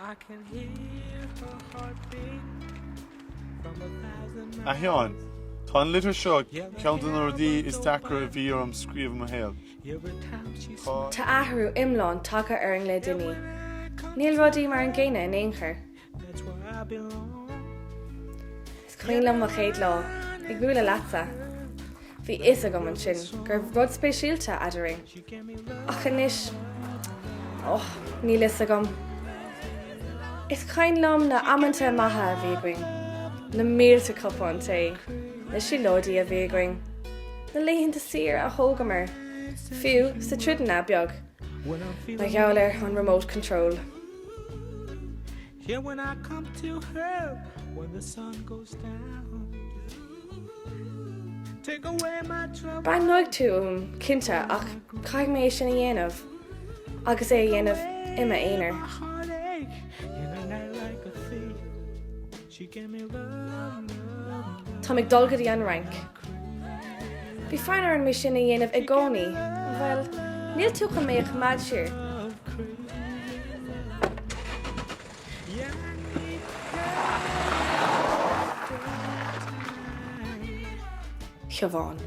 A Sheáin, tá an litir seo ceann de na rudaí is deacra a bhí orm scríobh i mo shaol. Tá. Tá athrú iomlán tagtha orainn le déanaí. Níl rudaí mar an gcéanna in aon chor. Is cuimhin liom mo chéad lá ag bualadh leatsa. Bhí fhios agam ansin go raibh rud speisialta eadarainn. Ach anois, oh, níl fhios agam. Is cuimhin liom na amanta maithe a bhí againn, na mílte cupán tae, na siúlóidí a bhí againn, na laethanta saoire a thógamar, fiú sa troideanna beag mar gheall ar an remote control. Yeah, when I come to her, when the sun goes down. Take away my trouble. Breathnóidh tú uaim, cinnte, ach caithfidh mé é sin a dhéanamh, agus é a dhéanamh i m'aonar. Táim ag dul go dtí an Fhrainc. Bhí fonn orm é sin a dhéanamh i gcónaí. Bhuel, níl tú chun mé a choimeád siar. Siobhán.